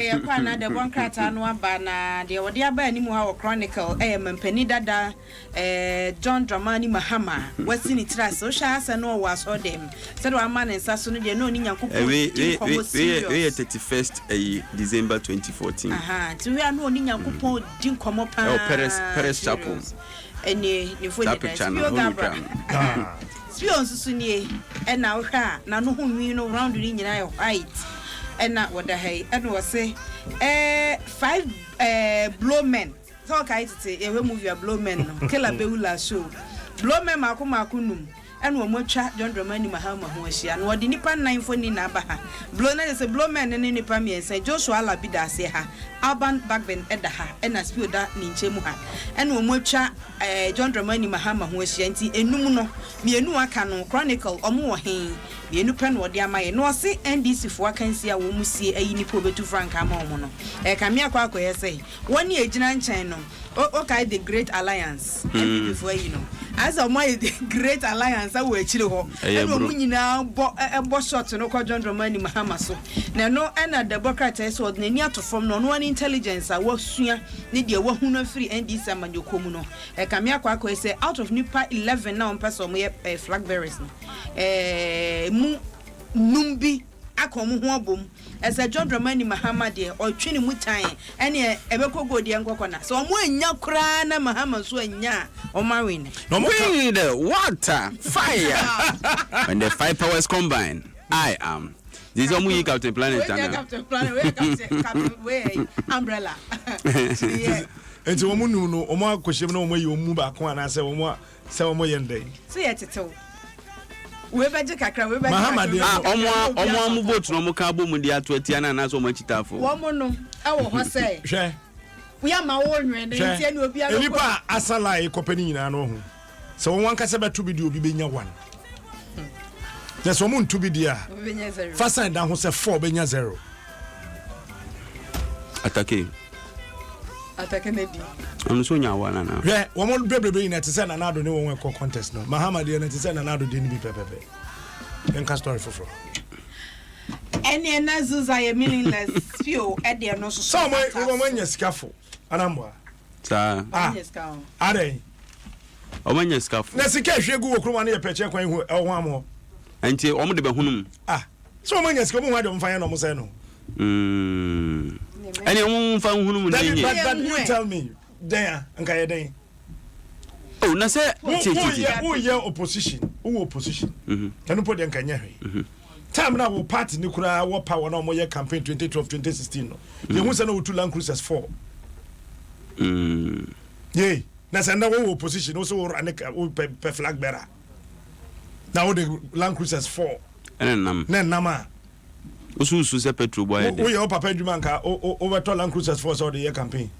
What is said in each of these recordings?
Yɛkɔ a na dɛbɔ nkrataa no aba, na deɛ wɔde aba anim ha wɔ Chronicle yɛ mampanin dada John Dramani Mahama a wasi ne tiri ase. Wohwɛ ara sɛ na ɔwɔ asɔredan mu, sɛdeɛ wama ne nsa so no deɛ na ɔne Nyankopɔn redi nkɔmmɔ serious. Wei yɛ 31st ɛyi December 2014. Aha, nti wohwɛ a na ɔne Nyankopɔn redi nkɔmmɔ paa Ɛwɔ Perez Perez Chapel. serious. Ɛnie ne Saa mfoni da picture no, Spio ɛhɔ na Gabra. otwaa no. Spio nso so nie, ɛna wohwɛ a n'ano ho nwi no round no nyinaa yɛ white. Ɛna wɔda ha yi, ɛna wɔse eh, 5 eh, blow men. Sɛ ɔkae tete yɛhwɛ movie a blow men no, Killer Bewula show. Blow men maako maako num ɛna wɔn atwa John Dramani Mahama ho ahyia. Na wɔde nnipa nnan mfoni na aba ha. Blow na kyerɛ sɛ blow men no ne nnipa mmiɛnsa. Joshua Alabi da aseɛ ha, Alban Bagbin da ha, ɛna Spio da ne nkyɛn mu ha. Ɛna wɔn atwa eh, John Dramani Mahama ho ahyia. Nti enum no, mmienu a aka no, Chronicle, wɔn wɔ he? Mmienu pɛ na ɔde ama yɛn. Na ɔse NDC foɔ akansie a wɔn sie ayi nipa a ɔbɛtu frankaa ama wɔn no, ɛrekame akɔ akɔyɛ sɛ wɔn a ɛgyina nkyɛn no, wo wokae the great alliance, NPP foɔ ayi no, ayɛ sɛ wɔn ayɛ the great alliance wɔ akyire hɔ, Ɛyɛ ɛna bro. wɔn nyinaa bɔ ɛbɔ shot no kɔ John Dramani Mahama so. Na ɛno ɛna Dɛbɔ krataa yi sɛ ɔde n'ani ato fam na ɔno ara ne intelligence a wasua ne deɛ wahunu afiri NDC amanyɔkuo mu no, ɛrekame akɔ akɔyɛ sɛ out of nipa 11 na wɔn pɛ sɛ wɔyɛ eh, flag bearers no, mu num bi aka wɔn ho abom. Ɛsɛ John Dramani Mahama deɛ ɔtwe ne mu tan ɛneɛ ɛbɛkɔ goal deɛ nkɔkɔ na sɛ wɔn annya koraa na Mahama nso annya a wɔn awe no. Na wɔn ka. Wind, water, fire When the five powers combine, I am Nti sɛ ɔmo yi Captain Planet Wei nyɛ ana? Captain Planet, wei yɛ Captain Captain wei yɛ umbrella. Kyiniiɛ. Nti wɔn num no wɔn akɔhyɛ mu na wɔn ayi wɔn mu baako anaasɛ wɔn Sɛ wɔn yɛ ndɛn. Sɛ yɛ tetew. Wei bɛgye kakra, wei bɛgye Mahama kakra. deɛ Ah, no. ɔmo a ɔmo a mo vote na ɔmo ka abɔ mu de ato atia no anaasɛ ɔmo akyitaafo? Wɔn no ɛwɔ hɔ sɛ. Hwɛ. Yɛ ma wo nwene Hwɛ. nti ɛne obiara Nnipa a asa line kɔpɛ ne nyinaa no ɔho. Sɛ wɔn ankasa bɛto bi deɛ obi bɛnya one. Na sɛ wɔn nto bi deɛ a, Obi bɛnya zero. fa sign da ho sɛ four bɛnya zero. Atake. Atake na di. Ɔno nso nya awa nana. Hwɛ wɔn bebrebe nyinaa te sɛ Nana Addo ne wɔn ɛkɔ contest no. Mahama deɛ no te sɛ Nana Addo deɛ no bi pɛpɛpɛ. Yɛnka story foforɔ. Ɛneɛ na Zuza yɛ meaningless fio ɛdeɛ no nso so. Sɛ wɔn wɔn anya sika fo anamboa. Saa. Ah. Adɛn. Wɔn anya sika fo. Na sika ehwie gu wɔ kurom ano yɛ pɛkyɛ kwan hu ɛwɔ ho amoɔ. Nti wɔn de bɛ hunum. Ah. Sɛ wɔn anya sika wɔn hu adeɛ wɔn fa yɛ na wɔn sɛ no. Mm. Ɛne wɔn nfa nhunu mu Dabi n'enye. but but you tell me dɛn a nka yɛ dɛn. Oh na sɛ tie tie tie. Wo yɛ opposition wo wɔ opposition. Mhm. Ɛno po deɛ nka nyɛ hwee. Mhm. Time na wo party ni koraa wɔ power na wɔn yɛ campaign 2012 2016 no. Yɛn hu sɛ na wotu Land Cruisers 4. Mm. Yee na sɛ na wo wɔ opposition wo sɛ wo run wo pɛ pɛ flag bearer na wo de Land Cruisers 4. Ɛna nam. Na nam a. Wosusu sɛ petrol bɔ ayɛ den. Woyɛ wo papa adwuma nka wobɛtɔ Land Cruisers foɔ sɛ wode yɛ campaign.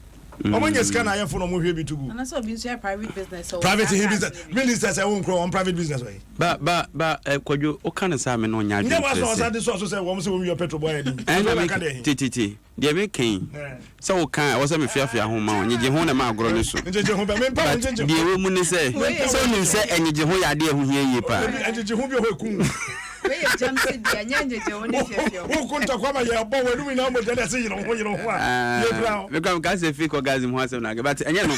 Mm. Wɔn nyɛ sika na ayɛfo na wɔn hwɛ bi to gu. Anaasɛ obi nso yɛ private business. Private he business ministers ɛwɔ nkuro wɔn private business wɔ yi. Ba ba ba ɛ eh, kwadwo woka ne saa me na ɔnya adwene kyerɛ sɛ. Nyɛ wasɔ ɔsa de sɔ so sɛ wɔn sɛ wɔn wia petrol bɔ ayɛ den. Ɛna me tititi. Deɛ meka yi, sɛ woka a, ɛwɔ sɛ mefeafea ho ma wo. Nnyegye ho na ɛma agorɔ no so. But deɛ ɛwɔ mu ne sɛ, sɛ wonim sɛ nnyegye ho yɛ adeɛ a ɛho hia yie paa. Mekora meka sɛ fake orgasm ho asɛm na but ɛnyɛ no.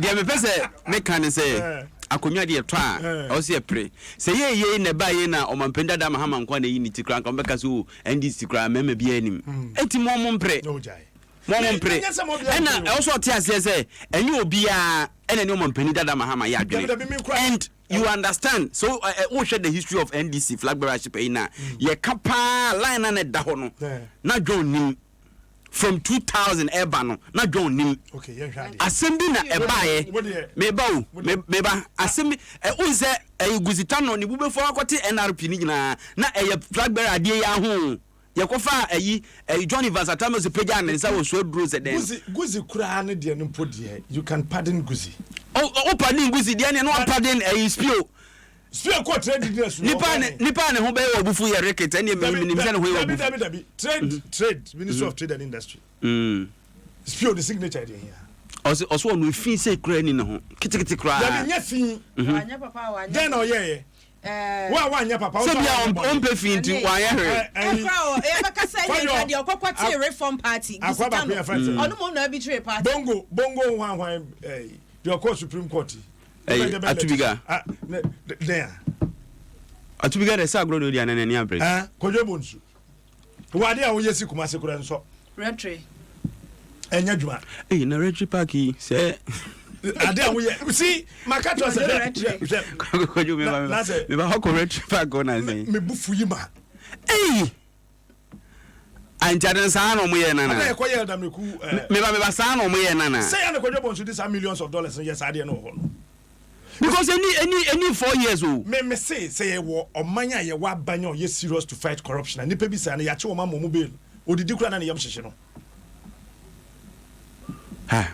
Deɛ mepɛ sɛ meka ne sɛ, akonnwa deɛ ɛtɔ a, ɛwɔ sɛ yɛpere. Sɛ yei yei na ɛbaa yei na ɔmampanin dada Mahama nko ara na ɛyi ne ti koraa, anka wɔbɛka sɛ oh, NDC koraa mmarima biara nim. Enti mo mo mpere. Mo mo mpere. Ɛna ɛwɔ sɛ ɔte aseɛ sɛ ɛnyɛ obiara ɛna ne ɔmampanin dada Mahama yɛ adwene. And you understand so uh, wohwɛ the history of NDC flag bearership ɛyi na yɛka paa line na na ɛda hɔ no na John nim. From 2000 ɛba no na John nim. Asɛm bi na ɛbaeɛ. Meba o, meba. Asɛm bi, wohu sɛ ɛyɛ Guzita no ne bubefoɔ akɔte NRP no nyinaa na ɛyɛ flag bearer adeɛ yi ara ho. Yɛkɔfaa ayi, ɛyi John Evans Atta Mills pagyaa ne nsa wɔ Suaduro sɛ dɛn. Guzi, Guzi koraa ne deɛ no mpo deɛ, you can pardon Guzi. O, o pardon Guzi deɛ neɛ na wa pardon ɛyi Spio. Spio kɔ trade di na Nipa ne, nipa a ne ho bɛyɛ wɔ abufu yɛ Ricketts, ɛneɛ menim sɛ ne ho yɛ wɔ abufu. Dabi, dabi, dabi, trade, trade, Ministry of Trade and Industry. Spio ne signature deɛ hia. Ɔse ɔse ɔno efi sɛ kura ni ne ho ketekete koraa. Dabi nyɛ fi. Wanyɛ papa wanyɛ. Dɛn na ɔyɛɛyɛ? Wo a woanyɛ papa, wo Sɛ nso a bia woanyɛ bɔne. ɔmpɛ fi nti Ɛne. wanyɛ hwee. Ɛyi. Ɛkora o, yɛbɛka sɛ ɛnyɛ Fabio, nka deɛ ɔkɔkɔ tee Reform Party, Akoa Gusita baako no. yɛ fɛn sɛ. Ɔno mmom na abitire party. Bongo, bongo hwan hwan ɛyi, deɛ ɔkɔɔ Supreme Court yi. Ɛyi, Wobɛgye bɛ Atubiga. Ah, ne, de, dɛn a? Atubiga deɛ sɛ agorɔ na ɔdi anaa n'ani abere. Ah, Kojo Bonsu. Wɔ adeɛ a woyɛ si Kumasi koraa nsɔ. Retry. Ɛnyɛ adwuma. Ei na Retry park yi sɛ. Adeɛ a woyɛ si maka kyerɛ sɛ hwɛ hwɛ. Kojo me ba me ba hɔ kɔ Retry park hɔ na sɛn. Me bu fu yi ma. Ei. Anti ade no saa na ɔmo yɛ nana. Ada ɛkɔ yɛ ɛda meku. Me ba me ba saa na ɔmo yɛ nana. Sɛ yɛ na Kojo Bonsu de saa millions of dollars no yɛ saa adeɛ no wɔ hɔ no. Because any any any 4 years o. Me se sɛ yɛ wɔ ɔman a yɛ wɔ aban a ɔyɛ serious to fight corruption a nipa bi saa no yɛakye wɔn ama wɔn bail odidi koraa na ne yam hyehye no. Ha.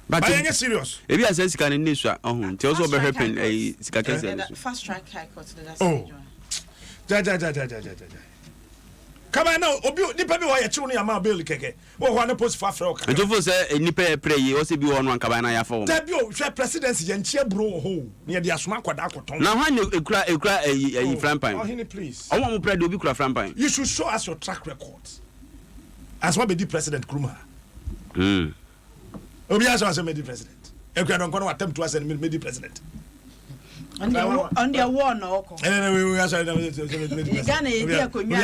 But yɛn nyɛ serious. Ebi asɛ sika no ne sua ɔho nti ɔsɛ ɔbɛhwɛ pɛn ɛyi sika kɛseɛ no so. Fast track high court de da Oh. Ja ja ja ja ja ja ja. Kaba na obi nipa bi wɔ yɛ kyew no yɛ ama bail kɛkɛ. Wɔ hɔ a na polisifo afrɛ wo kakra. Nti wofeel sɛ nnipa yɛ prɛ yie ɔsɛ bi wɔ hɔ no anka ban na yɛafa wɔn. Dabi o, hwɛ presidency yɛn nkye aburo wɔ hɔ o, na yɛde asoma akwadaa akɔtɔn. Na hwan na ekura ekura ɛyi ɛyi frampan? Ɔhene please. Ɔmo a ɔmo prɛ deɛ obi kura frampan. You should show us your track record ansa wabɛdi president kurom ha. Mm. Obi ahyɛ ɔsɛ mɛdi president. Akua Donkor no watam tu asɛ no mɛdi president. Ɔno deɛ wɔɔ na ɔkɔ. Ghana yɛdi akonnwa.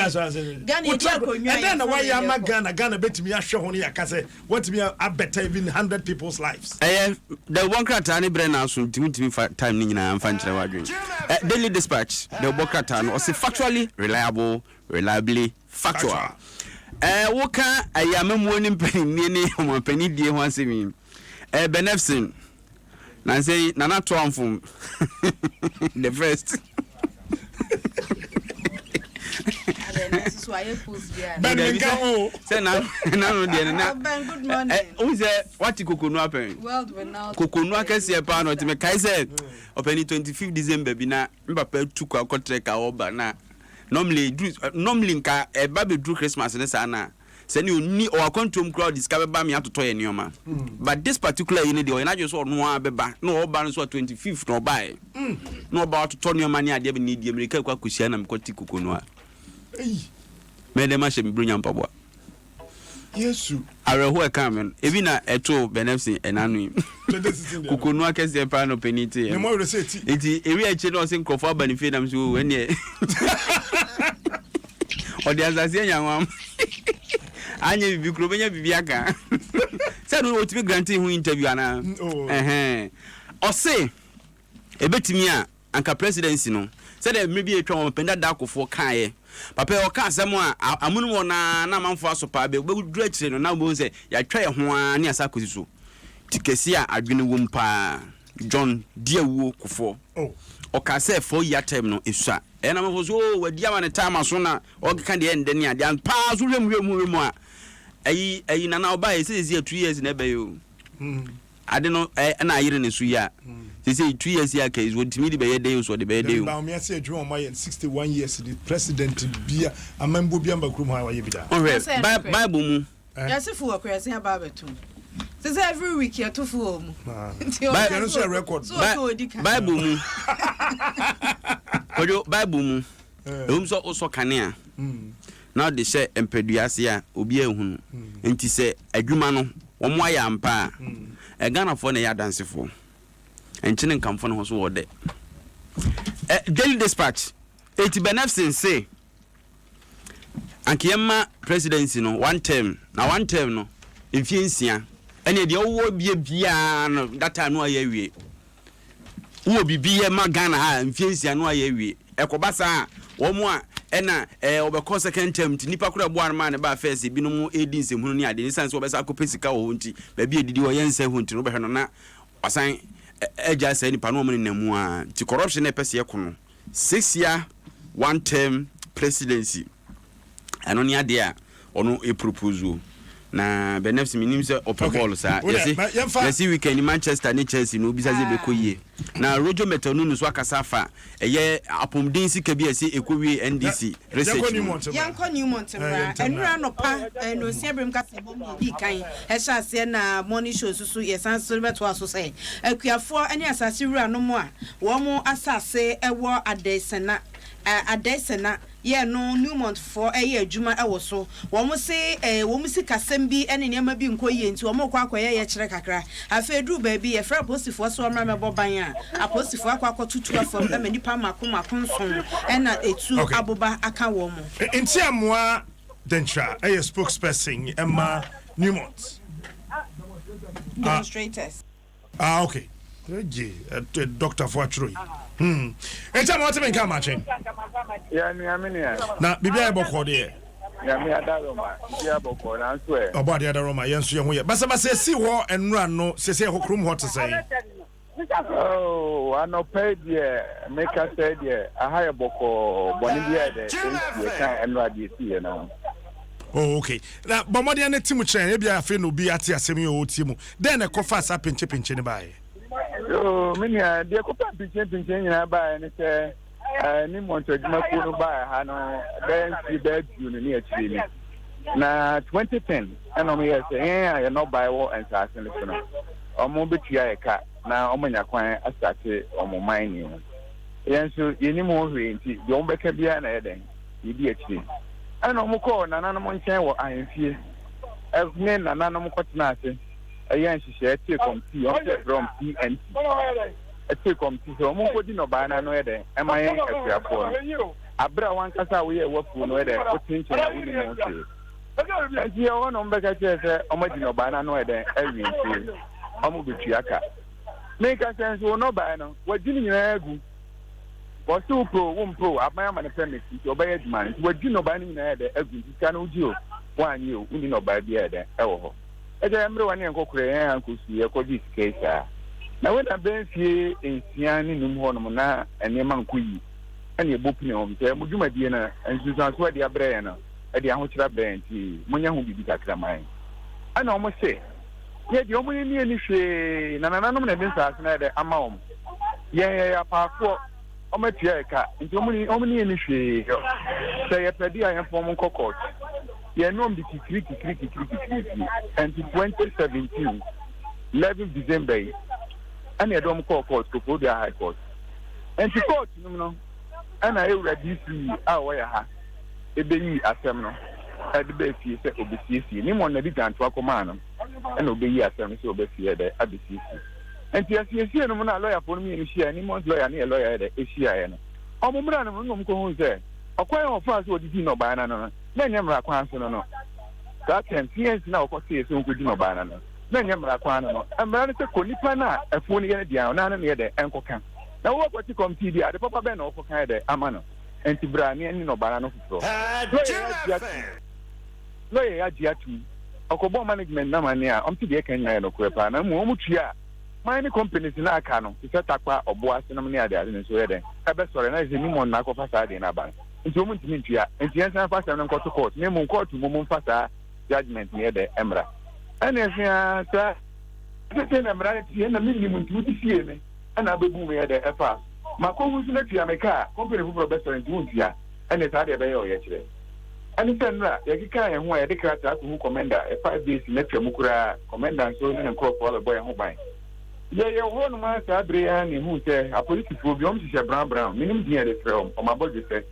Ghana yɛdi akonnwa. Ɛdɛn na wayɛ ama Ghana Ghana bɛtumi ahwɛ ho no yɛaka sɛ watumi abɛta even 100 people's lives. Ɛyɛ dɛ wobɔ nkrataa ne berɛ na aso nti wontumi fa time no nyinaa mfa nkyerɛ w'adwene. Ɛ Daily Dispatch dɛ wobɔ krataa no ɔse factually reliable, reliably factual. Ɛ woka ɛyɛ amammuo ne mpaninnie ne ɔmanpanin die ho asɛm yi. Ɛ Ben Ephson Nansa yi Nana Toamfom the first. Sɛ na nanu deɛ no na wohu sɛ wate kokonu apɛn kokonu akɛseɛ paa na ɔte mekae sɛ ɔpɛni 25 December bi na me papa tu kɔ akɔtrɛ ka ɔba na normally duru normally nka ɛba bɛduru Christmas ne saa na Sɛ nea ɔnni ɔwɔ akwantuom koraa ɔde sika bɛba me atotɔ yɛn nneɛma but this particular yi no deɛ ɔyɛ n'adwene sɛ ɔno ara bɛba na ɔba no nso a 25th na ɔbaeɛ na ɔba watotɔ nneɛma ne adeɛ bɛne deɛ mmirika kɔ akɔhyia na mekɔte koko no a mɛyɛ dɛ mahyɛ me buronya mpaboa. Yesu. Awerɛhoɔ ɛkaa me no ebi na ɛtoo Ben Epson ɛna no yi kokonu akɛseɛ paa na ɔpanin teeɛ no nti ewi akyire na ɔse nkurɔfoɔ aba ne fie nam so o ɛneɛ ɔde asase anya ho anyɛ biribi kuro bɛnya biribi aka sɛ no ɔtumi grante ho interview anaa oh. Ɔse ɛbɛtumi a anka presidency no sɛdeɛ mmerɛ bi atwa wɔn pɛn dada akofoɔ kaeɛ papa yi ɔka asɛm a amonom hɔ naa na amanfoɔ aso paa bɛ bɛduru akyire no na wobɛhu sɛ yɛatwa yɛ ho ara ne asa akɔsi so ti kɛseɛ a adwene wom paa John Diawuo Kufuor Oh. Ɔkaa sɛ 4 year term no ɛsua. Ɛyɛ na amanfoɔ so oh wadi ama ne time aso na ɔkeka deɛ ɛndɛ ne adeɛ ampa ara so hwɛ mu hwɛ mu hwɛ mu a ɛyi ɛyi nana ɔbaa yɛ sɛ sɛ 2 years na ɛbɛyɛ o. Ade no ɛna ayere ne so yi a sɛ 2 years yi aka yi so ɔtumi de bɛyɛ dɛn o so ɔde bɛyɛ dɛn o. Bawumia sɛ adwuma ɔma yɛ 61 years de president bia amambuo bia mba kurom ha wayɛ bi da. Ɔhwɛ Bible mu. Yɛse fo wɔ kurase aba abɛto mu. Te sɛ every week yɛto fo wɔ mu. Nti ɔka so record. So ɔka odi kan. Bible mu. Kwadwo Bible mu. Ɛwom sɛ wosɔ kanea na wode hyɛ mpadua ase a obiara nhunu. Nti sɛ adwuma no wɔn ayɛ ampa a, Ghanafoɔ na ɛyɛ adansefoɔ. Nkyene nkamfo ne ho so wɔ dɛ. Daily Dispatch, eti Ben Ephson se anka yɛmma presidency no one term na one term no mfie 6 ɛne deɛ wowɔ bie biara no that time no ayɛ awie wowɔ biribi yɛ ma Ghana ha mfie 6 no ayɛ awie ɛkɔba saa wɔn a ɛna wɔbɛkɔ second term nti nipa koro ɛboa no maa ne ba first ebinom edi nsɛmhunu ne adeɛ ne san sɛ wɔbɛsa akɔpɛ sika wɔ hɔ nti baabi edidi hɔ yɛn nsɛ ho nti no wobɛhwɛ no na wasan agya saa nipa no wɔn nenam mu a nti corruption na ɛpɛ sɛ yɛko no 6 year one term presidency ɛno ne adeɛ a ɔno ɛpropose o. Na Benefs menim sɛ ɔpɛ bɔɔl saa. Yɛse yɛse weekend Manchester ne Chelsea no obisa sɛ ɛbɛkɔ yie. Na Rojo Metanunu nso akasa afa ɛyɛ apɔmuden sika bi a ɛse ɛkɔ wie NDC research no mu. Yɛnkɔ Newmont mmra. Ɛnora anɔpa nnɔnsia berem kaseɛbɔ mu yɛdii kan hyɛ aseɛ na morning show nso so yɛsan so bɛtoa so sɛ akuafoɔ ne asase wuranom a wɔn asase wɔ Adɛsena Adɛsena Yɛ no Newmont foɔ yɛ adwuma wɔ so. Wɔn se wɔn sikasɛm bi ne nneɛma bi nkɔ yie nti wɔn rekɔ akɔyɛ yɛkyerɛ kakra. Afei ɛduru baabi yɛfrɛ apolisifoɔ sɛ wɔmmra mmɛbɔ ban a, apolisifoɔ akɔ akɔto tuo afam ma nnipa mmaako mmaako nson na ɛtuo aboba aka wɔn. Ntiamoa Denkyira yɛ spokesperson ma Newmont. Demonstrators. Ah okay. Gye doctor fo atwerɛ yi. Hmm. Nkyɛ ma ɔte me nka amakye. Ya nua me nua. Na biribi ayɛ bɔkɔɔ deɛ. Nyame adaroma, biribi ayɛ bɔkɔɔ nanso ɛ. Ɔbɔ adeɛ adaroma, yɛn nso yɛn ho yɛ. Basabasa esi hɔ nnura no, sese ɛhɔ kurom hɔ te sɛn? Oh, anɔpa yi deɛ meka sɛ deɛ aha yɛ bɔkɔɔ, bɔne bi ayɛ dɛ ɛnsi ɛka nnura deɛ esi yɛ no. Oh, okay. Na bɔ mmɔden ne te mu kyerɛ yɛn, ebia afei na obi ate asɛm yi a ɔretie mu. Dɛn na ɛkɔfaa saa pinkyepinkye no baeɛ? Yoo, me nua, deɛ ɛkɔfaa pinkyepinkye nyinaa baeɛ ne sɛ, eh, ne mmɔnto adwumakuo no baa ha no bɛyɛ mfie bɛyɛ aduonu ne akyire ni. Na 2010 ɛna wɔn yɛɛ sɛ yɛn a yɛn nnɔbae wɔ nsaase no so no, wɔn bɛtua yɛ ka na wɔn anya kwan asate wɔn mining no. Yɛn nso yɛnim ho hwee nti deɛ wɔn bɛka biara na ɛyɛ dɛn yɛdi akyire. Ɛna wɔn kɔɔ nananom nkyɛn wɔ ahemfie ne nananom kɔtenaa ase yɛɛ nhyehyɛɛ tee kɔmtii, wɔn sɛ frɛ wɔn PNC, tee kɔmtii sɛ wɔn nkɔdi nnɔbaeɛ no ano yɛ dɛn ɛma yɛn akuafoɔ no. Aberɛ a wankasa a woyɛɛ w'afuo no yɛ dɛn wote nkyɛn a wonim ho hwee. Nti yɛwɔ hɔ na wɔn bɛka kyerɛ sɛ wɔn adi nnɔbaeɛ no ano yɛ dɛn awie nti wɔn bɛtua ka. Meka sɛ nso wo nnɔbaeɛ no wɔagye ne nyinaa agu. Wɔse wo pɛ o, wo mpɛ o, aban ama no permit nti ɔbɛyɛ adwuma no. Nti wagye nnɔbae no nyinaa yɛ dɛn agu nti sika no wogye o, woannye o, wonni nnɔbae biara yɛ dɛn ɛwɔ hɔ. Agya yɛn mmerewa ne yɛn nkɔkorɛ yɛn ankɔ sukuu yɛkɔgyee sika yi saa. Na wei na bɛyɛ mfie nsia ne num hɔ nom na nneɛma nkɔ yie ɛna yɛbɔ pini wɔn sɛ mo dwumadie no nsunsuansoɔ a ɛde abrɛ yɛn no ɛde ahokyerɛ abrɛ yɛn nti monyɛ ho biribi kakra ma yɛn. Ɛna wɔn se Yɛ deɛ wɔn ani nni hwee, na nananom na ɛde nsaase no ayɛ dɛ ama wɔn. Yɛn yɛyɛ apaafoɔ, wɔn atua yɛ ka, nti wɔn ni wɔn ani nni hwee yɔ. Sɛ yɛpɛ deɛ a yɛmfa wɔn nkɔ court. Yɛn ne wɔn de kikiri kikiri kikiri kikiri kikiri. Nti 2017 11 December yi ɛna yɛde wɔn kɔɔ court, Koforidua High Court. Nti court no mu no ɛna ewura DC a ɔwɔ yɛ ha ebeyii asɛm no ɛde baa fie sɛ obesiesie. Ne mmom na ɛde dwantoa kɔmaa no. ɛna ɔbɛyi asɛm no sɛ ɔbɛfie yɛ dɛ abɛsiesie. Nti asiesie no mu no a lɔyafoɔ no mmienu hyiaeɛ, Nimon's lɔya ne yɛ lɔya yɛ dɛ ɛhyiaeɛ no, wɔn mmra no mu no na wɔkɔhuu sɛ ɔkwan a ɔfaa so ɔdidi nnɔbaeɛ no ano no, na ɛnyɛ mmara kwan so no no. Saa tɛm, CNC no a wɔkɔtee sɛ ɔnkɔdi nnɔbaeɛ no ano no, na ɛnyɛ mmara kwan no no. Mmara no sɛ kɔ nipa no a afuo no yɛ no dea no, na ano no yɛ dɛ ɛnkɔka. Na wowɔ kɔte kɔmtii bi a, ade papa bɛn na wɔkɔka yɛ dɛ ama no? Nti bra ne ɛne nnɔbaeɛ no ano foforɔ. Lɔya yi agye atom. Lɔya yi agye atum. Ɔkɔbɔɔ management no amanneɛ a, wɔn se deɛ ɛka nyinaa yɛ nokorɛ paa, na mmom wɔn tua a, man ne companies no a aka no, te sɛ Tarkwa, Ɔboase nom ne adeade no nso yɛ dɛn? Ɛbɛsɔre, na ayɛ sɛ Newmont na akɔfa saa adeɛ no aba no, nti wɔn ntumi ntua. Nti yɛnsan mfa asɛm no nkɔto court, na mmom court mmom mfa saa judgement no yɛ dɛn? Mmra. Ɛna ɛhwe ara saa. Seesei na mmara no teɛ na mennim nti wode siee me ɛna abɛbu me yɛ dɛn? Ɛfaa so. Makɔhu nso na tua me ka a, company foforɔ bɛsɔre nti wontua. Ɛneɛ saa deɛ ɛbɛyɛ ɔyɛkyerɛ. Ɛne sɛ nnora yɛkekaa yɛn ho a yɛde krataa kɔhu kɔmɛnda a 5 days no atwa mu koraa, kɔmɛnda nso ne ne nkorɔfoɔ abɛbɔ yɛn ho ban. Yɛyɛ wɔ hɔnom ara saa bere yi ara na yɛhuu sɛ apolisifoɔ bi, wɔhyehyɛ brown brown, mennim din a yɛde frɛ wɔn, wɔn abɔdwesɛ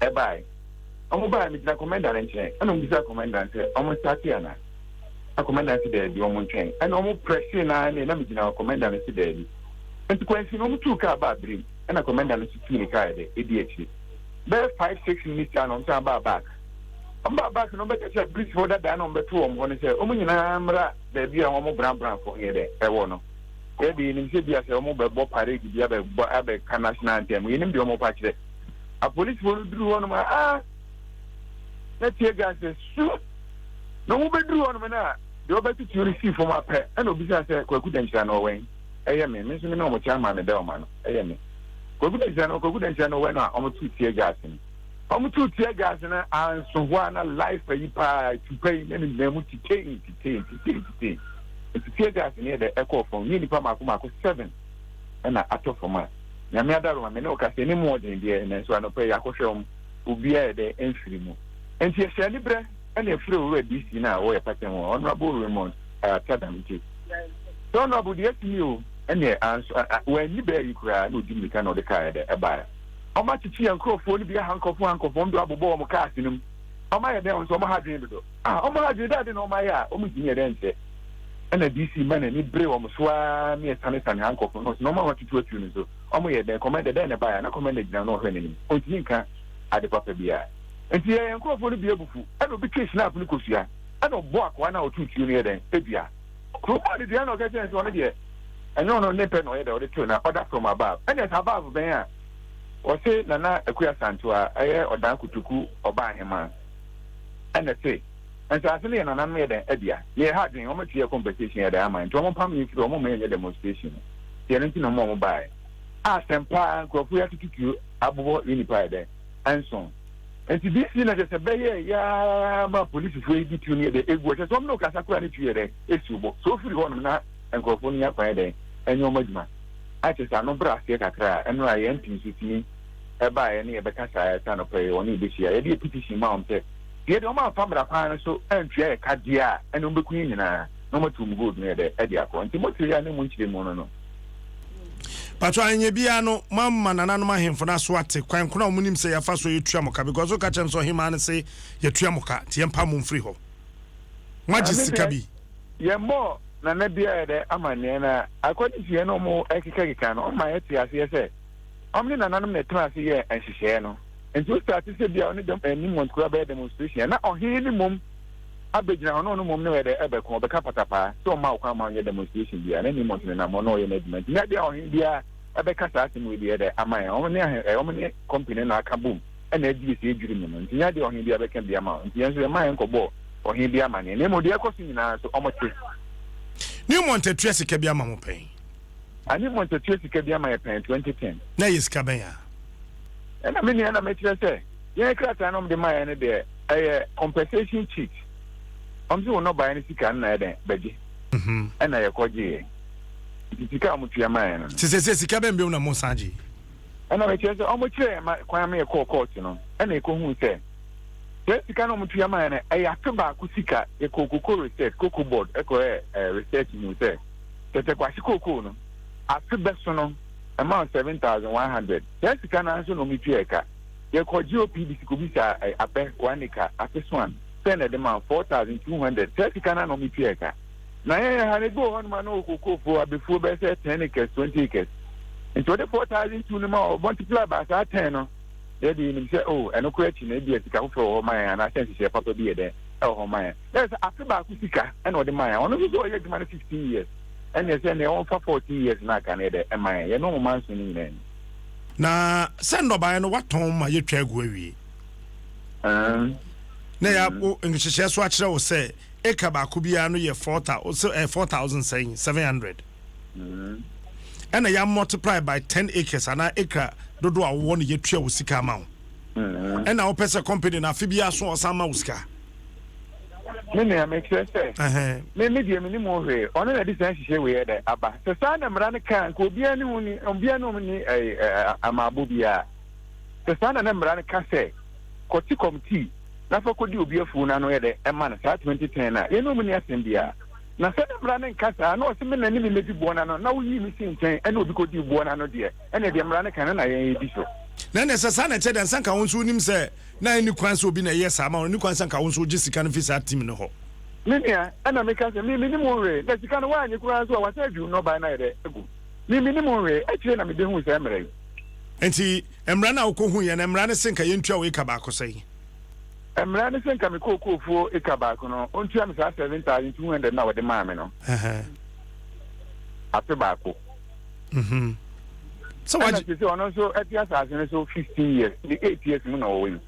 ɛbaeɛ. Wɔbaeɛ, megyina kɔmɛnda no nkyɛn, ɛna wɔbisaa kɔmɛnda no sɛ wɔn starte anaa? Na kɔmɛnda no se daabi, wɔntwɛn. Ɛna wɔn prɛsee no ara ne na megyina hɔ, kɔmɛnda no se daabi. Nti kwansin no wɔtuu kaa baa birim, ɛna kɔmɛnda no nso tuu ne kaa yɛ dɛ, ɛdi akyire. Bɛyɛ five six minutes a na wɔn san baa back. Wɔn baa back no wɔn bɛka kyerɛ apolisifoɔ dadaa na wɔn bɛto wɔn hɔ no sɛ wɔn nyinaa mmra baabi a wɔn brown brown foɔ no yɛ dɛ ɛwɔ no. Yɛ de yɛnim sɛ bi a sɛ wɔn bɛbɔ parade bi abɛbɔ abɛka national anthem yɛnim deɛ wɔn pa kyerɛ. Apolisifoɔ no duru hɔ nom a ah na tear gas su na wɔn bɛduru hɔ nom na deɛ ɔbɛtutu no sii fam apɛ ɛna obisa sɛ Kwaku Dankyira no ɔwɛn ɛyɛ me me nso me ne wɔn kyɛ ama me dɛ ɔma no ɛyɛ me. Kwaku Dankyira no Kwaku Dankyira no wɛ no a wɔn tu tear gas no. Wɔn too tear gas no anso hɔ a na life ayi paa tupa yi na ne nyinaa mu titei titei titei titei. Nti tear gas no yɛ dɛ ɛkɔɔ fam ne nnipa mako mako seven ɛna atɔ fam a Nyame adaroma me ne wo kasa anim ɔden deɛ nanso anɔpa yi akɔhwɛ wɔn obiara yɛ dɛ ɛmfiri mu. Nti yɛhyɛ anibrɛ ɛna ɛfrɛ owura DC no a ɔwɔ yɛ pata mu Honourable Raymond Tadam nti sɛ Honourable deɛ asi ni o ɛneɛ anso wanni bɛɛ yi koraa na ɔdi mmirika na ɔde kaa yɛ dɛ ɛbaeɛ. Wɔn akyekye yɛn nkorɔfoɔ no bi aha nkorɔfoɔ ha nkorɔfoɔ wɔn de abobɔ wɔn cars no mu wɔn ayɛ dɛn wɔn nso wɔn ha adwene dodo ah wɔn ha adwene dɛ ade na wɔn ayɛ a wɔn ntumi yɛ dɛn nkyɛ ɛna DC ma n'ani bere wɔn so ara ne ɛsane sane ha nkorɔfoɔ no na wɔn a wɔatutu atuo no nso wɔn yɛ dɛn kɔmɛndɛ dɛn na ɛbaeɛ na kɔmɛndɛ gyina na ɔhwɛ n'anim ɔntumi nka ade papa biara nti yɛ yɛn nkorɔfoɔ no bi abufu ɛna obi twe snap no kosua ɛna ɔbɔ akoa no a ɔtu tuo no yɛ dɛn edua kuro bɔɔ ne dua na ɔka kyerɛ sɛ ɔno deɛ ɛnyɛ ɔno ne pɛ na ɔyɛ dɛ ɔde to na ɔda from above ɛna ɛsɛ above bɛn a ɔse Nana Akua Asantewaa ɛyɛ Ɔdan Kotoku ɔbaa ahemaa ɛna ɛse nsaase no yɛ nananom yɛ dɛn adua na yɛ ha adwen wɔn atua yɛ compensation yɛ dɛn ama nti wɔn mpam yɛn firi wɔn mma yɛnyɛ demonstration no nti ɛno nti na wɔn a wɔn baeɛ a asɛm paa nkurɔfoɔ yi atututuo abobɔ yɛ nipa yɛ dɛn ɛnson nti DC na kyɛ sɛ bɛyɛ yaa ma polisifoɔ yi di tuo no yɛ dɛn egu ɔkyɛ sɛ wɔn ne ɔkasa koraa ne tuo yɛ dɛn esi bɔ so ofiri hɔnom na nkurɔfoɔ no nya kwan yɛ dɛn ɛnyɛ wɔn adwuma akyɛ sɛ ano brɛ aseɛ kakra a, ɛno a yɛn MP nso tumi baeɛ ne yɛbɛkasaeɛ sɛ anɔpa yi wɔne yɛbɛhyia. Yɛde yɛ petition maa wɔn sɛ, sɛ yɛde wɔn amfa mmara kwan no so antua yɛ ka deɛ a, ɛne wɔn bɛku yɛn nyinaa na wɔatu wɔn gold no yɛ dɛ de akɔ. Nti mote yɛ a ne mu nkyerɛmu no no. Pacho anyɛ biara no moama nananom ahemfo no aso ate kwan kono a wɔn nim sɛ yɛafa so yɛtua mo ka because woka kyerɛ m sɛ ɔhemaa no se yɛtua mo ka nti yɛmpa mo mfiri hɔ. Moagye sika bi. Yɛmmɔɔ nana biara dɛ amanneɛ na according to yɛn a wɔn ɛkekakeka no wɔn ma yɛte aseɛ sɛ wɔn ne nananom na ɛtena ase yɛɛ nhyehyɛɛ no nti wo start sɛ bia ɔne dɛm ɛni mont koraa bɛyɛ demonstration na ɔhene ne mmom abɛgyina hɔ na ɔno mmom ne ɔyɛ dɛ ɛbɛko ɔbɛka patapaa sɛ ɔma ɔkwan ma ɔnyɛ demonstration biara na ni mont ne nam hɔ na ɔyɛ n'adwuma nti nyɛ adeɛ a ɔhene biara ɛbɛka saa asɛm wei deɛ dɛ ama yɛn wɔn ne ahɛ wɔn ne company na aka bom ɛna adwiri sɛ adwiri mu no nti nyɛ adeɛ ɔhene biara bɛka bi ama nti yɛn nso yɛma yɛn kɔbɔɔ ɔhene bi amanneɛ, na mmom deɛ ɛkɔ so nyinaa nso, wɔte. Newmont atua sika bi ama mo pɛn? A Newmont atua sika bi ama yɛ pɛn 2010. Na ɛyɛ sika bɛn a? Ɛna me nua na mekyerɛ sɛ yɛn krataa no wɔde maa yɛn no deɛ ɛyɛ compensation cheat. Wɔn sɛ wɔn nnɔbaeɛ no sika no na yɛ dɛn bɛgye. Mhm. Ɛna yɛkɔgyeeɛ. Nti sika a wɔtua maa yɛn no. Te sɛ sɛ sika bɛn bio na mo san gye? Ɛna mekyerɛ sɛ wɔkyerɛ yɛn ma kwan ma yɛkɔɔ court no ɛna yɛkɔhuu sɛ Saa sika no a wɔtua mae no, ɛyɛ afe baako sika. Yɛkɔɔ Cocoa Research, Cocoa Board, kɔyɛɛ research huu sɛ, Tɛtɛ Kwahye cocoa no, afe bɛso no, ɛma wo 7,100. Saa sika no ara nso na wɔtuaa ka. Yɛkɔɔ GOPDC kɔbisaa abɛ, one acre, afe so a, sɛn na ɛde ma wo? 4,200. Saa sika no ara na wɔtuaa ka. Na yɛn ha no, ebi wɔ hɔnom a na ɔwɔ kokoofo, abefuo bɛyɛ sɛ 10 acres, 20 acres. Nti wɔde 4,200 no ma wo, multiply by saa 10 no, Yɛn de, yenim sɛ, oh, ɛno koraa akyi no, ebia sika foforo wɔ hɔ ma yɛn anaasɛ nhyehyɛe papa bi yɛ dɛn wɔ hɔ ma yɛn. Na ɛsɛ sɛ afe baako sika na ɔde ma yɛn. Ɔno nso sɛ ɔyɛ adwuma no 15 years, ɛnneɛ sɛ nea ɔmfa 14 years no aka no yɛ dɛn ma yɛn. Yɛne wɔn manso no nyinaa ni. Na sɛ nnɔbaeɛ no woatɔn ma yɛtwa agu awie, na yɛ wo nhyehyɛe so akyerɛ wo sɛ acre baako biara no yɛ 4,000 sɛn, 700. Ɛna yɛ multiply by 10 acres anaa acre dodoɔ a wowɔ no yɛtua wo sika ama wo. Ɛna wopɛ sɛ company no afe biara so ɔsan ma wo sika. Me nua mekyerɛ sɛ me me deɛ menim ho hwee ɔno na de saa nhyehyɛ wei yɛ dɛ aba sɛ saa na mmara no kaa nka obiara ne ho ni obiara ne ho ni amaabo biara sɛ saa na na mmara no ka sɛ kɔte kɔmtii na fa kɔdi obi afuo no ano yɛ dɛ ɛma no saa 2010 no a yɛne ɔmu ni asɛm biara Na sɛ ne mmara no nka saa, na ɔse me na ne me mmɛdi boɔ no ano, na woyii me sii nkyɛn ɛne obi kɔdii boɔ no ano deɛ, ɛneɛ deɛ mmara no ka no na yɛn yɛdi so. Na ɛneɛ sɛ saa na ɛkyɛ deɛ, ansa nka wo nso wonim sɛ na ɛnni kwan sɛ obi na ɛyɛ saa ma wo, ɛnni kwan sɛ nka wo nso wogye sika no fi saa team no hɔ. Me nua, ɛna meka sɛ, me mennim wo hwee, na sika no woannye koraa nso a, wasan adwiw nnɔbae no ayɛ dɛ agu. Me mennim wo hwee, akyire na mebɛhuu saa mmara yi. Enti mmara no a wokɔhuiɛ no, mmara no se nka yɛntua wo eka baako sɛn? Mmara ne sɛ nka me kookoofuo eka baako no, ɔntua me saa 7,200 no a wɔde maa me no afe baako. Mhm. Sɛ wagye. Ɛna sɛ ɔno nso ɛte asase no so 15 years, ne 8 years mu na ɔwɔ yi.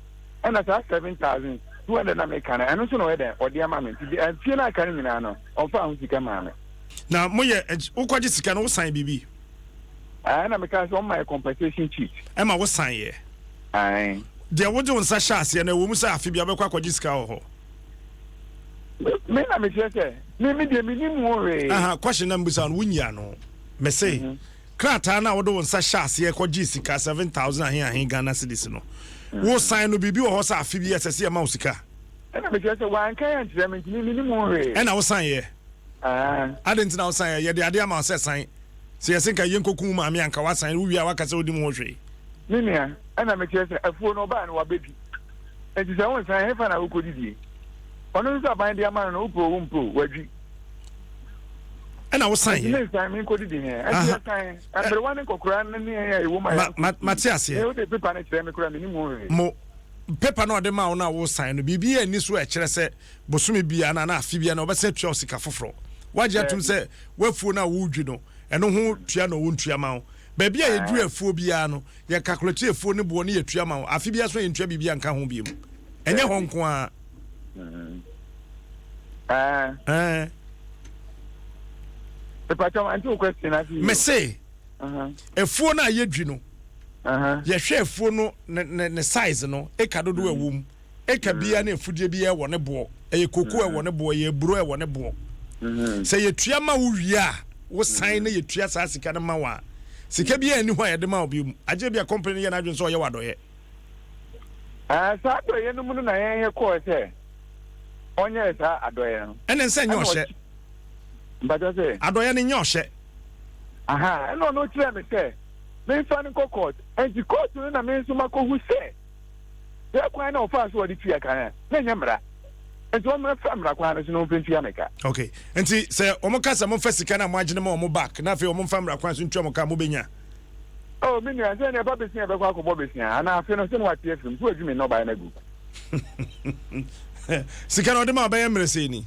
Ɛna saa 7,200 na meka no, ɛno nso na ɔyɛ dɛn ɔde ama me. Nti mfie no aka no nyinaa no, ɔmfaa ho sika maa me. Na moyɛ, wokɔgye sika no, wosan biribi? Ɛna meka sɛ ɔma yɛ compensation sheet. Ɛma wosan yɛ? Ae. Deɛ wode wo nsa hyɛ aseɛ no, ɛwɔ mu sɛ afe biara wobɛkɔ akɔgye sika wɔ hɔ. Me na mekyerɛ sɛ, me me deɛ mennim ho hwee. Aha, question na mebisa no, wonyi ano. Mese, krataa no a wode wo nsa hyɛ aseɛ kɔgyee sika 7,000 ahe ahe Ghana cedis no, wo sign no, biribi wɔ hɔ sɛ afe biara ɛsɛ sɛ yɛma wo sika? Ɛna mekyerɛ sɛ, wanka ankyerɛ me nti me mennim ho hwee. Ɛna wo sign yɛ? Aah. Adɛn nti na wo sign yɛ? Yɛde adeɛ ama wo sɛ sign. Sɛ yɛse nka yɛnkɔku wo maame a, nka woasign, wowie a woaka sɛ wonnim ho hwee. Me nua, ɛna mekyerɛ sɛ afuo no ɔbaa no wabɛdi. Enti sɛ wonsan, ɛhefa na wokɔdidie? Ɔno nso aban de ama no no, wopɛ o wompɛ o, wadwi. Ɛna wosan yɛ? Enti mensan menkɔdidi he? Ɛnti yɛsan, mmerewa ne nkɔkoraa no ne yɛn a yɛwɔ mu a yɛankɔ sukuu. Mate aseɛ. Me wode pepa no kyerɛ me koraa mennim ho hwee. Mo, pepa no a ɔde maa wo no a wosan no, biribiara nni so a ɛkyerɛ sɛ bosome biara no anaa afe biara no ɔbɛsan atua wo sika foforɔ. Woagye atom sɛ w'afuo no a woredwi no, ɛno ho tua na ɔntua ma wo. Baabi a yɛdwiri afuo biara no, yɛ calculate afuo no boɔ ne yɛtua ma wo. Afe biara so a yɛntua biribiara nka ho biom. Ɛnyɛ hɔ nko ara. Mese, afuo no a yɛdwi no, yɛhwɛ afuo no ne size no, eka dodoɔ ɛwɔ mu. Eka biara ne afudeɛ biara wɔ ne boɔ. Ɛyɛ koko ɛwɔ ne boɔ, ɛyɛ aburo ɛwɔ ne boɔ. Sɛ yɛtua ma wo wie a, wosan na yɛtua saa sika no ma wo a, sika biara nni hɔ a yɛde ma wo bio mu. Agye bi a company no yɛ n'adwene sɛ ɔyɛ wo adɔeɛ. Ɛɛ, saa adɔeɛ no mu no na yɛn yɛkɔɔ sɛ ɔnyɛɛ saa adɔeɛ no. Ɛne nsɛ nyɛ ɔhyɛ. Mpakyɛ sɛ. Adɔeɛ no nyɛ ɔhyɛ. Aha, ɛna ɔno kyerɛɛ me sɛ memfa no nkɔ court. Ɛnti court no na me nso makɔhu sɛ. Sɛ kwan na ɔfaa so ɔde tua ka no a, na ɛnyɛ mmara. Nti wɔmmra mmara kwan no so na wɔmfa ntua me ka. Okay. Nti sɛ wɔn ka sɛ momfa sika no a moagye no ma wɔn back na afei wɔn mfa mmara kwan so ntua mo ka a, mobɛnya? Oh, me nua, sɛ nea ɛba besia bɛkɔ akɔbɔ besia, anaa afe no, sɛ na wate afiri mu, so wadwi me nnɔbaeɛ no agu. Sika no ɔde ma ɔbɛyɛ mmerɛ sɛ ni?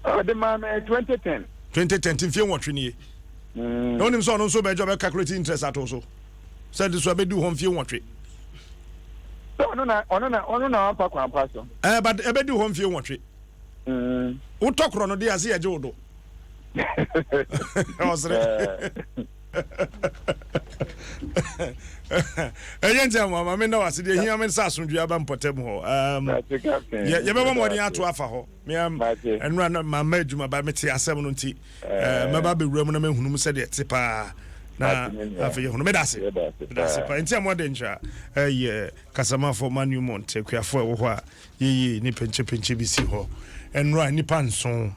Ɔde maa me 2010. 2010, nti mfie nwɔtwe nie. Na wonim sɛ ɔno nso bɛgye ɔbɛ calculate interest ato so. Sɛ de so abɛdi hɔ mfie nwɔtwe. Sɛ ɔno na ɔno na ɔno na wamfa kwan pa so. Ɛɛ but ɛbɛdi hɔ mfie nwɔtwe. Wotɔ korɔ no de ase yɛgye wo do. Ɔsere. Ɛnyɛ nti ama ma menda wase deɛ hia me sɛ asomdwoeɛ aba mpɔtam hɔ. Yɛbɛbɔ mmɔden ato afa hɔ. Ɛnora na mamma adwuma ba mete asɛm no nti mɛba bɛwura mu na mahunu mu sɛdeɛ ɛte paa na afei yɛhunu. Meda ase. Meda ase paa. Nti a moade nkyerɛ ɛyɛ kasamafo ma Newmont akuafoɔ ɛwɔ hɔ a yɛyi ne pɛnkyɛpɛnkyɛ bi si hɔ. Ɛnora nnipa nson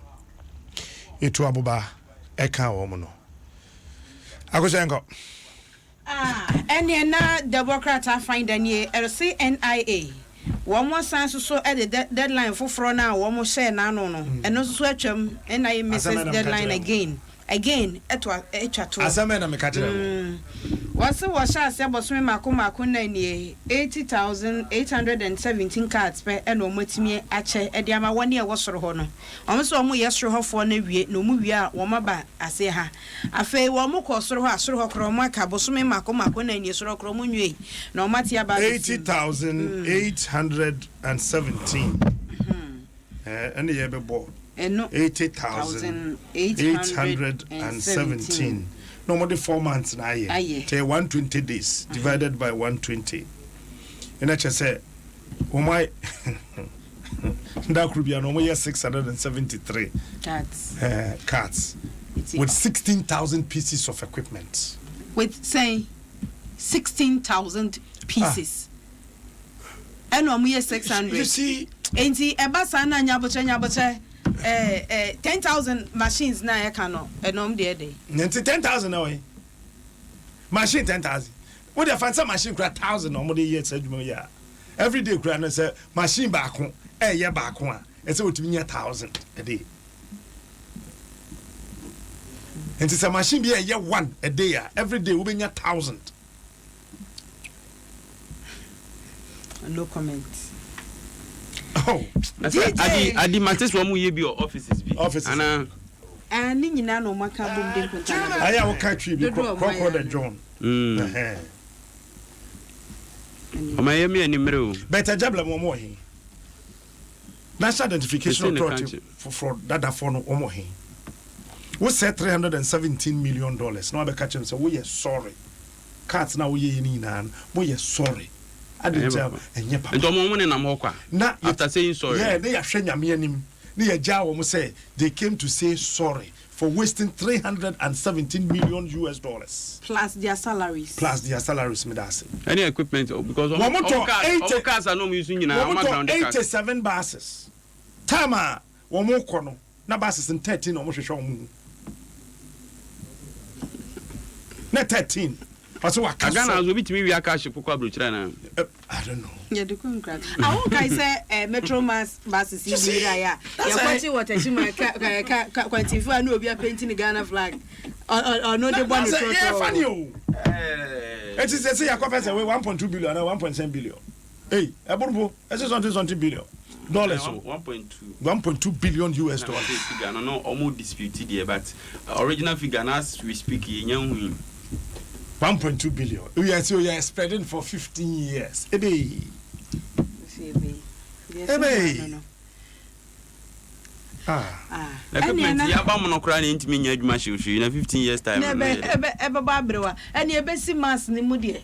ɛtu aboba ɛka wɔn no. Akosua nkɔ. Ah, ɛneɛ na dawubɔ krataa finder nie, ɛrese NIA, wɔn asan nso so de deadline foforɔ no a wɔn hyɛɛ n'ano no, ɛno nso so atwam, NIA misses Asɛm bɛn na meka deadline kyerɛɛ wo? again, again, ɛto a, ɛtwa toɔ. Asɛm bɛn na meka kyerɛɛ wo? Wɔse wɔhyɛ aseɛ bosome mako mako nnan nie, 80,817 cards pɛ na wɔn atumi akyɛ de ama wɔn a ɛwɔ soro hɔ no. Wɔn se wɔn reyɛ soro hɔfoɔ no awie, na wɔn wie a wɔn aba aseɛ ha. Afei wɔn kɔɔ soro hɔ a, soro hɔ koraa wɔn aka bosome mmaako mmaako nnan nie, soro hɔ koraa wɔn nwiei, na wɔn ate aba abɛsi mu. 80,817 ɛne yɛbɛbɔ Ɛno 80,817 na wɔde 4 months na ayɛ Ayɛ. nti ɛyɛ 120 days divided by 120 ɛna kyerɛ sɛ wɔn ayɛ Da koro bia no wɔn yɛ 673 Cards. eh, cards Nti- with 16,000 pieces of equipment. With sɛn 16,000 pieces. Ɛna wɔn yɛ 600. You see, Nti ɛba saa na nyabotrɛ nyabotrɛ eh, eh, 10,000 machines na ɛka no ɛna wɔn deɛ ɛdɛ. nti 10,000 na wɔn machine 10,000. Wo deɛ fa sɛ machine kura 1,000 na wɔn de yɛ saa adwuma yi a. Everyday koraa no sɛ machine baako ɛyɛ baako a ɛsɛ otumi nya 1,000 a day. Nti sɛ machine bi ɛyɛ one a day a everyday wobɛnya 1,000. No comment. Oh. Na sɛ DJ. adi adi mate sɛ wɔn yɛ bi wɔ offices bi. Offices. Ana Ah, ne nyinaa na wɔn aka abom de nkonta na Ayɛ a woka twi bi Dodoɔ a wɔn krɔkrɔ ayɛ the no. John. Ɛhɛn. Ɔma yɛ mi ani mmere o. But agya bla mu wɔn wɔ he? National Identification Mese ne Authority kankyem. foforɔ dadafoɔ no wɔn wɔ he? Wo sɛ $317 million na wabɛka kyerɛ me sɛ woyɛ sorry. Cards na woyɛ yɛ no nyinaa no moyɛ sorry. Ade Ɛnyɛ nti a papa. ɛnyɛ papa. Nti ɔmo ɔmo nenam hɔ kwa. Na yɛ After saying sorry. Yeah, na yɛahwɛ Nyame anim na yɛagyaa wɔn sɛ they came to say sorry for wasting 317 million US dollars. Plus their salaries. Plus their salaries, meda ase. Ɛne equipment o because ɔmo Wɔn ɔmo tɔ cars 80 ɔmo cars a na ɔmo use nyinaa Wɔn ɔmo tɔ aground cars. 87 buses. Time a wɔn kɔ no na buses no 13 na wɔn hwehwɛ wɔn mu. Na 13. Ɔsɛ waka Ghana so. nso obi tumi wia cash kɔkɔ aburokyire anaa? I don't know. Yɛde kɔ nkura. Awo nkae sɛ eh, metro mass buses yi bi yera yɛ a yɛkɔkye wɔ tɛkyi ma ka ka ka kwantinfo a na obi apɛnti ne Ghana flag ɔno de bɔ ne Na sɛ yɛ fa ni trɔtrɔ. o. Eti sɛ sɛ yakɔ fɛ sɛ wei 1.2 billion ana 1.7 billion. Ei, ɛborobo ɛsɛ something something billion dollars o. 1.2. 1.2 billion US Na dollars. figure no no ɔmo dispute deɛ but original figure na as we speak yɛ nya hu yi. 1.2 billion. We are so we are spreading for 15 years. Ebe. Ebe. Ah. Na equipment yɛ aba mu no koraa na ntumi nya adwuma hwehwɛ na 15 years time. Na ɛbɛ ɛbɛ ɛbɛbɔ aberewa ɛne ɛbɛsi mass ne mu deɛ.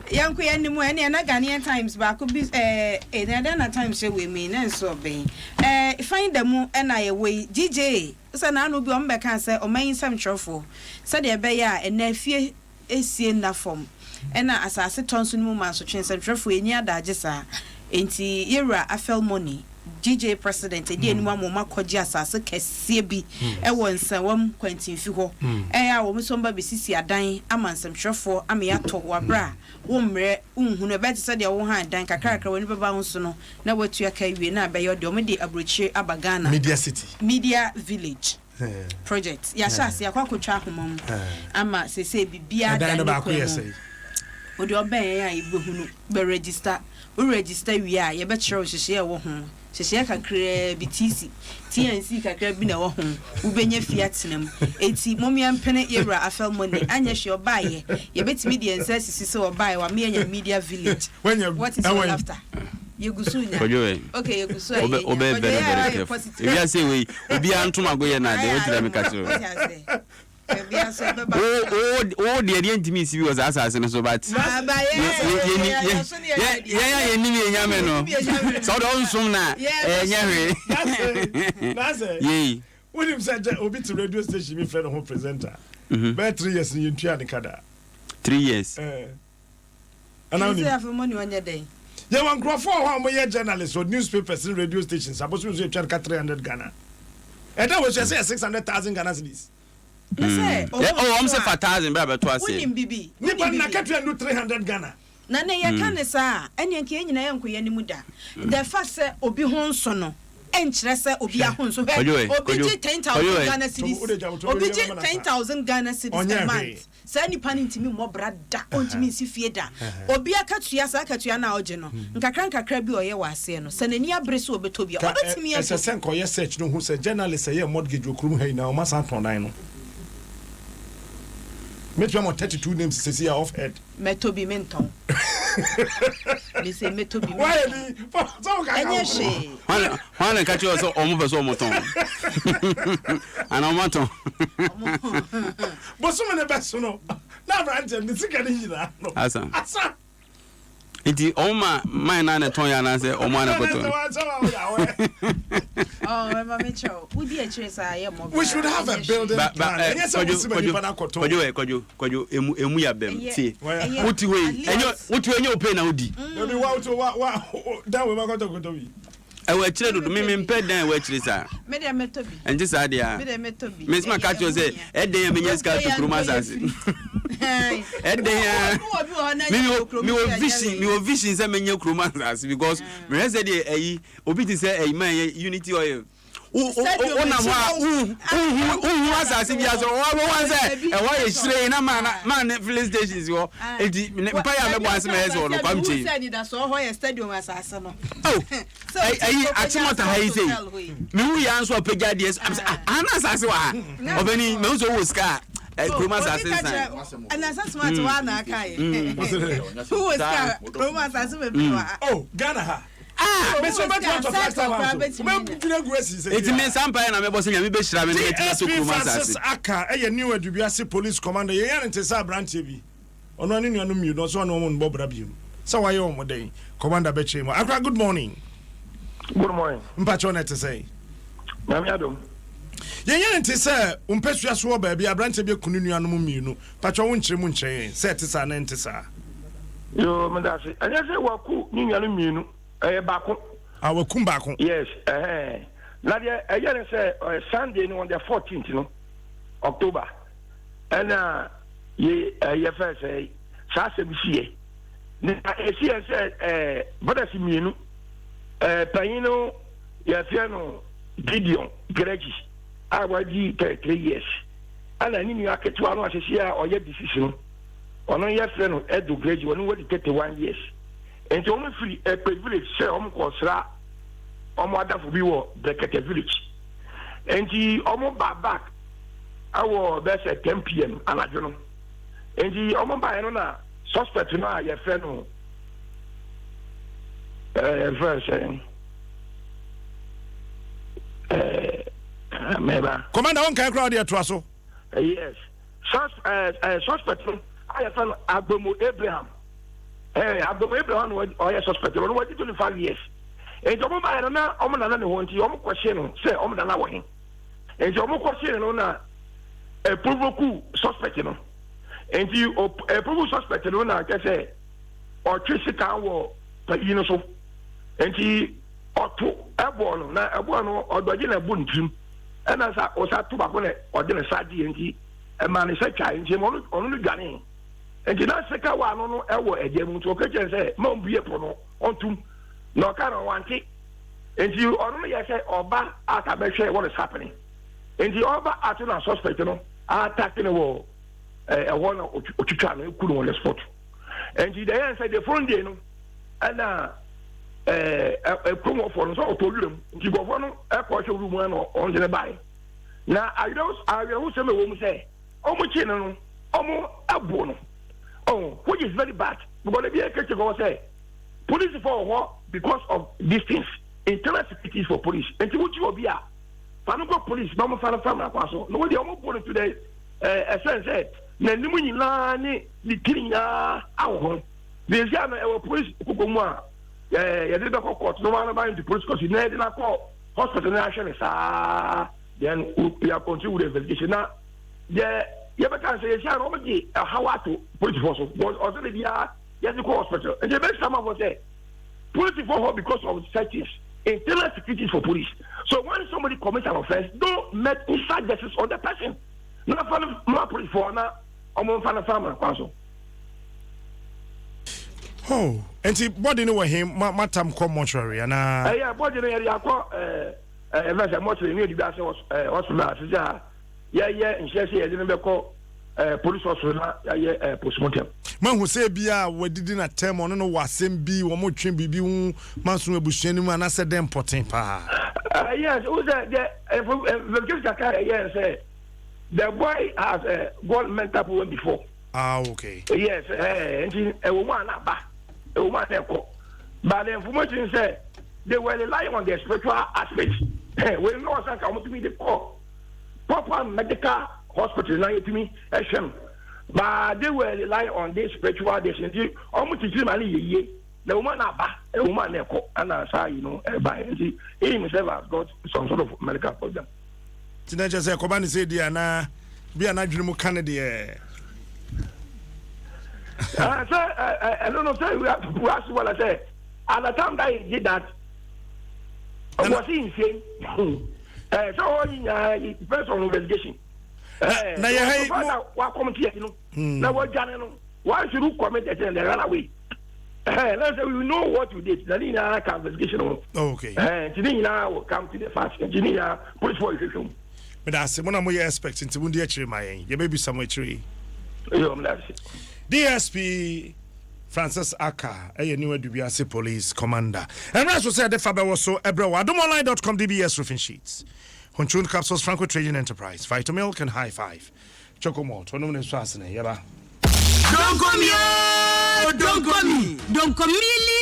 Yɛnko yɛn anim ɛne ɛna Ghanaian Times baako bi ɛɛ ɛna ɛdɛn na Times hyɛ wɔ emi na nso ɔbɛn ɛɛ fan da mu ɛna yɛwɔ yi GJ sɛ n'ano bi wɔn bɛka sɛ ɔman yi nsɛmtwerɛfoɔ sɛdeɛ ɛbɛyɛ a ɛna efie esie nna fam ɛna asase tɔ nso no mu mansotwe nsɛmtwerɛfoɔ enyi adagye saa nti yɛwura Afel Money GJ president edi anim ama wɔn akɔgye asase kɛseɛ bi ɛwɔ nsɛwam kwantinfi hɔ ɛyɛ a wɔn nso ba besisi adan ama nsɛmtwerɛfoɔ ama yɛatɔ wɔ abere a wɔn mmerɛ nhunu ɛbɛyɛ te sɛ deɛ wɔn han dan kakrakra wɔn ani bɛba ho so no na wɔatua ka awie na abɛyɛ deɛ wɔn de aburokyire aba Ghana. Media City. Media Village project yɛahyɛ ase akɔ akɔtwa ahoma mu ama sese biribiara Ɛdan da no ne baako kwan yɛ mu. sɛ. Wode ɔbɛn yɛn a yɛbɛhunu bɛ register wo register wie a yɛbɛkyerɛ wo nhyehyɛeɛ a ɛwɔ ho nhyehyɛeɛ kakraa bi TC TNC kakraa bi na ɛwɔ ho wobɛnya fie atena mu enti mom yɛmpene yɛwura Afel Money anyɛ hwee ɔbaeɛ yɛbɛtumi de yɛn nsa asisi sɛ ɔbaeɛ wama yɛanya media village. Wanya What is your ɛwɔ laughter? Yɛgu so nya. Kwadwo ɛ. Okay, yɛgu so a Obe yɛnya. obe Kwadwo very yɛ a very ɔyɛ careful. positive. Ebi ase wei obi antom agoyɛ na de wetin na meka kyerɛ. Wote ase? Baabi aso ɛbɛba. Wo wo wo deɛ deɛ ntumi nsi bi wɔ saa asase no so but. Ah, ba yɛ Yɛ yɛ so ne yɛ yɛ yɛn a yɛnim yɛ nyame no sɛ wode ɔnsom na ɛnyɛ hwee. Nase, nase. Yei. Wonim sɛ gye obi te radio station bi frɛ ne ho presenter. Bɛyɛ 3 years ni yɛntua ne ka da. 3 years. Eh. Ana Ɛne sɛ wonim? afei mo ne ɔnyɛ dɛn? Yɛwɔ nkurɔfoɔ wɔ hɔ a wɔyɛ journalist wɔ newspapers ne radio stations abosom nso yɛtwa no ka 300 Ghana. Ɛda wɔ so ɛsɛ yɛ 600,000 Ghana cedis. Na sɛ Ɛ oh wɔn sɛ fa thousand bɛrɛ abɛto ase. Wonim bibi. Nipa Wonim no bibi. n'akatua ndu 300 Ghana. Na ne yɛka ne saa a, ɛneɛ nka yɛn nyinaa yɛnkɔ yɛn anim da. The fact sɛ obi ho nso no, ɛnkyerɛ sɛ obi aho nso. Hwɛ, Kwadwo ɛ, obi Kwadwo, gye 10,000 Kwadwo ɛ. Ghana cedis, Wode gya woto, obi wode gye gya ma no sa. 10,000 Ghana cedis Ɔnyɛ a hwee. month. Saa nipa no ntumi mmɔ bra da, ɔntumi nsi fie da. Obi akatua, saa akatua no a ɔgye no, nkakra nkakra bi a ɔyɛ wɔ aseɛ no, sɛ n'ani abere sɛ ɔbɛtɔ bi a, Ka ɔbɛtumi ɛ- ɛsɛ atɔ. sɛ nkɔyɛ search no hu sɛ journalist ɛyɛ mortgage wɔ kurom ha nyinaa ɔma san tɔn dan no. Mɛtumi ama 32 names sɛsi a off head. Mɛtɔ bi mentɔn. Mese mɛtɔ bi Wayɛ mentɔn. ni sɛ woka ka Ɛnyɛ wo. hwee. Hwan na nka kyerɛ sɛ ɔmo pɛ sɛ ɔmo tɔn ana ɔmo atɔn. Bosome ne bɛso no na aberanteɛ ne sika no nyinaa no. Asa. Asa. Nti ɔmo ma man na na tɔn yɛ anaasɛ ɔmo ana kɔtɔn. Oh, mɛma mekyerɛ wo. Wodi akyire saa yɛ mmɔ We should have a building Ba ba plan. ɛ Ɛnyɛ sɛ Kwadwo wosi ma Kwadwo nipa no akɔtɔn. Kwadwo ɛ Kwadwo Kwadwo emu emu yɛ abɛm Ɛyɛ- tie. Ɛyɛ- Wote hɔ yi At ɛnyɛ least- wote hɔ ɛnyɛ ope na wodi. Dabi wa woto wa wa dan wei ma kɔtɔ kɔtɔ bi. Ɛwɔ akyire dodo mi mi mpɛ dan ɛwɔ akyire saa. Me deɛ mɛtɔ bi. Ɛnti saa deɛ Me a. deɛ mɛtɔ bi. Mesi ma ka kyerɛ sɛ ɛdɛn a menya sika to kurom asase. Ɛdɛn a. Mi mi wɔ vision mi wɔ vision sɛ menya kurom asase because mehwɛ sɛ deɛ ɛyi obi ti sɛ ɛyi man yɛ Unity Oil. Wo wo wo nam hɔ a wohu wohu asase bi asɔ wɔn wɔn sɛ ɛhɔ yɛ hyerɛn na maa na maa ne filling stations wɔ eti mpa yɛ a mɛbɔ ase ma yɛ sɛ ɔno kwam kyɛn. Sɛ anidasoɔ hɔ yɛ stadium asase no. Oh, ɛyi akyemɔta ha yi sɛ mehu yɛ nso ɔpɛgya adeɛ so ah ana asase wɔ ha ɔbɛni mehu sɛ ɔwɔ sika a kurom asase nsan. Ɛna smart wa na aka yɛ. Wowɔ sika kurom asase bebree wɔ ha. Oh, Ghana ha. Ah! Mesi obetumi atɔ Flagstaff House o. Wobɛdwiri agu asi sɛ Eti me nsa mpaeɛ na mɛbɔ sɛ Nyame bɛhyira me na matumi atɔ DSP kurom Francis asase. Aka ɛyɛ New Adubiase Police Commander. Yɛn yɛ no nte sɛ aberanteɛ bi. Ɔno ara ne nuanom mmienu, ɔse ɔne wɔn nbɔ bra biom. Sɛ wayɛ wɔn dɛn? Commander bɛkyerɛ mu. Akra, good morning. Good morning. Mpakyɛw na ɛte sɛn? Nyame adom. Yɛnyɛ ne nte sɛ wo mpasua so wɔ baabi a aberanteɛ bi aku ne nuanom mmienu. Mpakyɛw wo nkyerɛ mu nkyerɛ yɛn sɛ ɛte saa anaa ɛnte saa. Yoo, medase. Ɛnyɛ sɛ waku ne nuanom mmienu, ɛyɛ baako. Ah, wakum baako. Yes, ɛhɛn. Na deɛ ɛyɛ ne sɛ Sunday no on the 14th no, October, ɛna ye ɛyɛ fɛ sɛ saa asɛm si yɛ. Na esi yɛ sɛ ɛɛ brothers mmienu, ɛɛ panyin no yɛfrɛ no Gideon Greji a wadi 33 years, ɛna ne nua ketewa no asese a ɔyɛ deceased no, ɔno yɛfrɛ no Edo Greji, ɔno wadi 31 years. Nti wɔn firi Ekpe village sɛ wɔn kɔ sra wɔn adafo bi wɔ Brekete village. Nti wɔn ba back ɛwɔ bɛyɛ sɛ 10 pm anadwo no. Nti wɔn baeɛ no na suspect no a yɛfrɛ no ɛɛ yɛfrɛ sɛ ɛɛ mɛba. Commander, wɔn nkae koraa ɔde ɛtoa so. Yes, sus ɛɛ ɛɛ suspect no a yɛfrɛ no Agbomo Abraham. Ɛɛ Agbomo Abraham na ɔyɛ suspect no, ɔno wadi 25 years. Nti wɔn baeɛ no na wɔn nana ne hɔ nti wɔn kɔhyee no sɛ wɔn nana wɔ he. Nti wɔn kɔhyee no na ɛprovoku suspect no. Nti ɛprovoku suspect no na kyɛ sɛ ɔtwe sekan wɔ payi no so. Nti ɔto ɛbɔɔ no na ɛbɔɔ no ɔdɔgye na ɛbɔ ne tirim. Ɛna sa ɔsa to baako na ɔde ne sa gyeɛ nti ɛma ne nsa twae nti ɔno ɔno no dwanee. Nti na seka wɔ ano no ɛwɔ ɛgya mu nti ɔka kyerɛ sɛ ma ɔmbue po no ɔntum na ɔka no wante. Nti ɔno no yɛ sɛ ɔba ata bɛhwɛ what is happening. Nti ɔba ato na suspect no attack no wɔ ɛhɔ na ɔtwitwa no eku no on the spot. Nti deɛ yɛn sɛ the following day no ɛna ɛɛ ɛkurom hɔfoɔ no sɛ ɔtɔ wura mu nti nkurɔfoɔ no ɛkɔ hwɛ wura mu ɛna ɔno de ne baeɛ. Na awerɛhosɛm ɛwɔ mu sɛ ɔmo kye no no ɔmo ɛbo no, oh, which is very bad because ebi ekeke kɔ sɛ police fo wɔ hɔ because of these things, internal security is for police. Nti wokyi obi a fa no kɔ police na ɔmo fa no fa mmara kwan so na wɔde ɔmo bo no to dɛ ɛɛ ɛsɛn sɛ n'anim nyinaa ne ne tiri nyinaa awɔ ho na esi ano ɛwɔ police koko mu a ɛɛ yɛde bɛkɔ court na wɔn anaba into police custody na yɛde no akɔ hospital na ahwɛ ne saa, then we are continue with the investigation. Na deɛ yɛbɛka sɛ yɛsi ano wɔn de ɛhaw ato polisifoɔ so because ɔsɛ de biara yɛde kɔ hospital. Nti ebe sama fo sɛ polisifoɔ hɔ because of such things, internal security for police. So when somebody commits an offence, don't make inside justice on the person na fa no ma polisifoɔ na wɔn nfa no fa ama kwan so. Oh, nti body no wɔ he? Ma matam kɔ mortuary anaa? Ɛyɛ body no yɛde akɔ ɛɛ ɛfɛ sɛ mortuary ne yɛde bi ase ɛɛ hospital asese a yɛyɛ nhyɛ sɛ yɛde no bɛkɔ ɛɛ police hospital na yɛayɛ ɛɛ postmortem. Mahu sɛ ebi a wadidi na tɛm ɔno no wɔ asɛm bi wɔn twe biribi ho manso abusua no mu anaasɛ dɛn pɔten paa. Yes, wo sɛ deɛ investigation kakra yɛyɛ sɛ the boy has got mental problem before. Ah, okay. Yes, nti ɛwɔ mu a na aba, ɛwɔ mu a na ɛkɔ. But the information sɛ they were relying on the spiritual aspect. Wei no ɔsan ka wɔn tumi de kɔ proper medical hospital na yɛtumi ɛhwɛ no. But they were relying on this spiritual this nti wɔn titiri ma ne yɛ yie. Na ɛwɔ mu a na aba, ɛwɔ mu a na ɛkɔ, ɛna saa yi no ɛba. Nti he himself has got some sort of medical problem. Nti na kyerɛ sɛ ɛkɔba ne sɛ di anaa bi a n'adwene mu ka ne deɛ. Sɛ ɛno no sɛ wura so wala sɛ at the time that he did that was he insane? Sɛ ɔyɛ nyinaa it depends on investigation. Na yɛ ha yi mo wakɔm ti yɛ no na wadwane no, why should you commit a thing and run away? Let's say we know what you did. Na ne nyinaa ka investigation ho. Okay. Nti ne nyinaa will come to the fact. Nti ne nyinaa police for ehwehwɛ mu. Meda ase, mo na moyɛ expert nti mo di akyire ma yɛn. Yɛbɛbisa mo akyire yi. Yo, meda ase. DSP Francis Aka ɛyɛ New Adubiase Police Commander. Ɛmmerɛ so sɛ ɛde fa bɛwɔ so ɛbrɛ wɔ adomonline.com, DBS Roofing Sheets, Honchun Capsules, Franco Trading Enterprise, Vitamilk and High Five Chocomalt. Ɔnom ne nso asene yɛba. Donkomi ooo, donkomi. Donkomili.